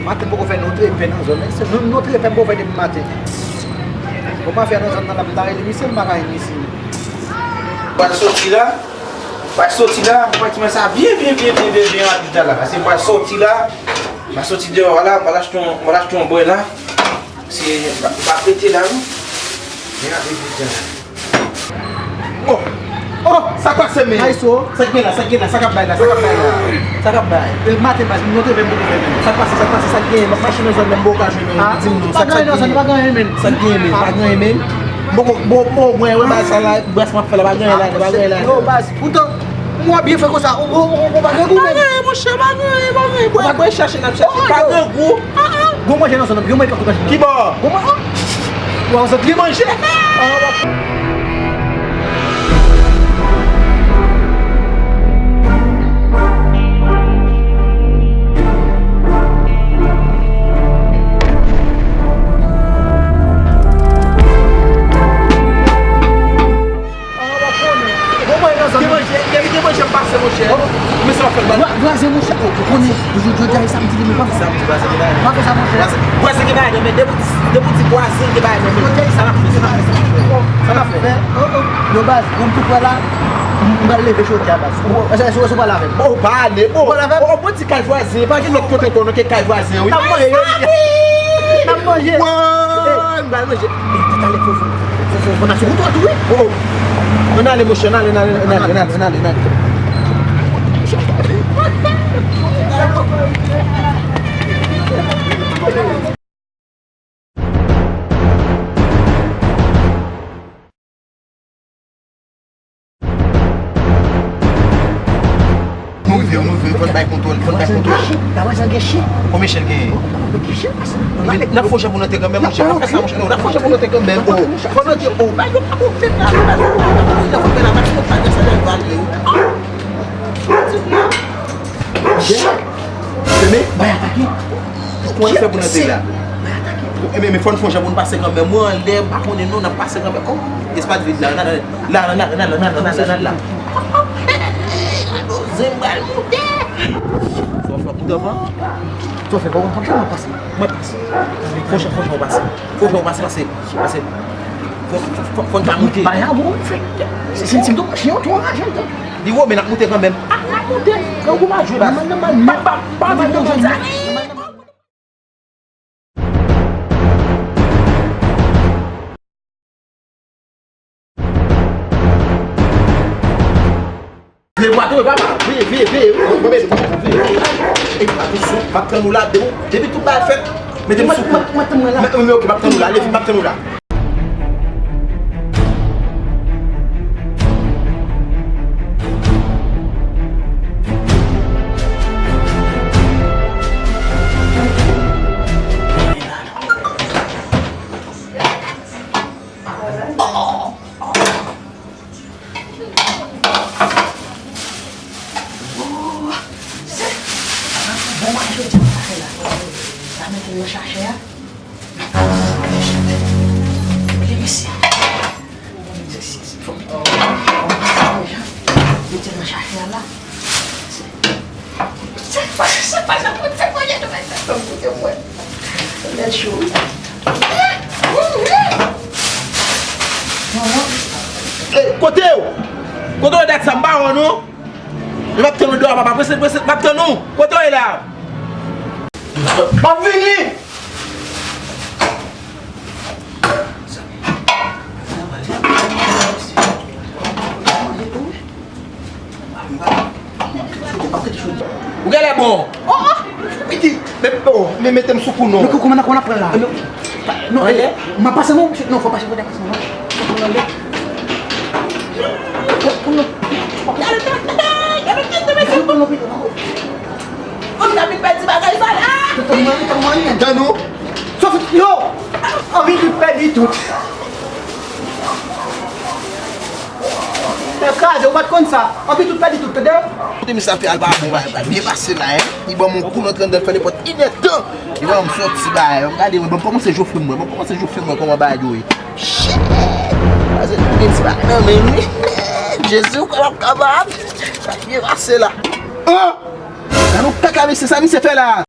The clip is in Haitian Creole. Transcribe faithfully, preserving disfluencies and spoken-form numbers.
Maten poko fè nou trepè nan zòn nan. Se menm nou trepè m poko fè depi maten. Bon, mafya nan zòn nan la, m ta rele misye, m pa ka jwenn misye. Pral soti la. Pral soti la, pral ti mwen sa byen, byen, byen, byen, byen, byen rapid la, la. Paske pral soti la, m a soti deyò a la, m pral achte yon, m pral achte yon bwè la. Se, m pa, m pa prete la, non. Byen rapid la. Oh! Oh! Sa k pase, men? Ay, so. Sa k gen la, sa k gen la, sa k ap bay la, sa k ap bay la. Sa k ap bay. E, maten, baz, m note, men m poko fè, men. Sa k pase, sa k pase, sa k gen? M ap mache nan zòn nan, m poko ka jwenn, men. Ah, di m non, sa k gen? Pa gen anyen, men. Sa k gen, men? Pa gen anyen, men. Bon, bon, bon, mwen, wè, baz, sa la, baz, m ap fè la, pa gen anyen la, pa gen anyen la. Yo, baz, poutan, mwen byen fè konsa, ou, ou, ou, ou pa gen gou, men. Pa gen anyen, monchè, pa gen anyen, pa gen anyen. Bwè, bwè, chache, n ap chache, pa gen gou. Gwo manje nan zòn nan, gwo manje nan zòn nan. Ki bò? Gwo manje. Waw, zòt gen manje. Bon, mwen nan zòn nan. Gen manje, depi gen manje m pase, monchè. Bon. Men sa w ap fè l, vwa-, vwazen, monchè. Oh, ou konnen, jodi a e samdi, li, men pa fè sa. Samdi, vwazen gen bagay. Pa fè sa, monchè. Vwazen, vwazen gen bagay, men depi w di, depi w di vwazen gen bagay, men jodi a e sa n ap fè, sa n ap fè, sa n ap fè. Sa n ap fè. Oh, oh. Yo, baz, bon, m tou prè la. M, m pral leve jodi a, baz. Ou, èske, èske, èske w pral avè m? Oh, pa ale, oh. Ou pral avè m? Oh, mwen di kay vwazen, pa gen lòt kote ankò, non, ke kay vwazen, wi. N ap manje, yo. N ap manje. Woy, m pral manje. E, talè, fò, fò, fò, fò, fò, n a sou wout tou, wi. Oh, oh. Ann ale, monchè, ann ale, ann ale, ann ale, ann ale, ann ale, ann ale. Nou rive, nou rive, fò n bay kontwòl, fò n bay kontwòl. Konbyen chen l genyen? N ap fè yon jan pou n antre kanmenm, monchè. N ap fè sa, monchè. Non, n ap fè yon jan pou n antre kanmenm. Oh, fò n antre, oh, bay yo pa monte la, bay yo pa monte la, fò n fè la, bay yo pa monte la. Monchè, men, bay atake. Kòman n fè pou n antre la? Bay atake. Ebyen, men fò n fè yon jan pou n pase kanmenm. Mwen anlè, m pa konnen non, n ap pase kanmenm. Oh, espas vid la, la, la. Sa w fè, kout anvan? Sa w fè, bon, kòmsi mwen pase? Mwen pase. Fò w pase. Fò w pase, pase. Pase. Fò, fò, fò, fò n pa moute. Bay a bon, frè. Se, se, se, se, se yon ton raje, ton. Li wo, men n ap moute kanmenm. Ah, n ap moute. Nan gwo majwe, baz. Pa, pa, pa di nou jodi a. Veye bwa tou, papa. Veye, veye, veye. Mwen mete bwa tou, veye, veye. E bwa tou sou, m ap tann ou la, depi, depi tout bagay fèt, mete m sou kou. Mwen, mwen, mwen, mwen la. Men, men, ok, m ap tann ou la, ale vit, m ap tann ou la. Oh, se, bon, mwen, jodi a, sa fè la. Sa mete nan chache a. Li, mesye. Se, se, se, fò m, fò m pase deja. Mete nan chache a la. Se, se pa, se pa jan pou fè manje nou mèt nan fè m goute mwen. Mèt cho wi. Ey, kote w? Kote w dat sa m pa wè w non? M ap tann ou deyò a, papa. Prese, prese, m ap tann ou. Kote w ye la? M ap vini! Ou genlè bon. Oh, oh. Piti, men, oh, men mete m sou kou non. Men koukou, men nan kò n ap pran la. Non, eh, m ap pase non, non, fò pase, fò pase non. Fò pran non. Fò pran non. Fò pran non, piti. Ou t ap vin pèdi bagay sa la. Tann ou. Sòf yo, anvi tout pèdi tout. Fè kraze, ou pa t konn sa. Anvi tout pèdi tout, tande? Kote misye ap fè al pa bon, pa, pa byen pase la, hein. Li ban m yon kou, m antre anndan fè nenpòt inèdtan. Li ban m sòti bagay. Ban m gade, mwen, ban m kòmanse jofre mwen. Ban m kòmanse jofre mwen, kòman bagay yo ye. Shit! Pase tout gen ti bagay nan men li. Jezi, ou kapab, kapab. Sa byen pase la. Ah! Gade yon kaka mesye, sa misye fè la.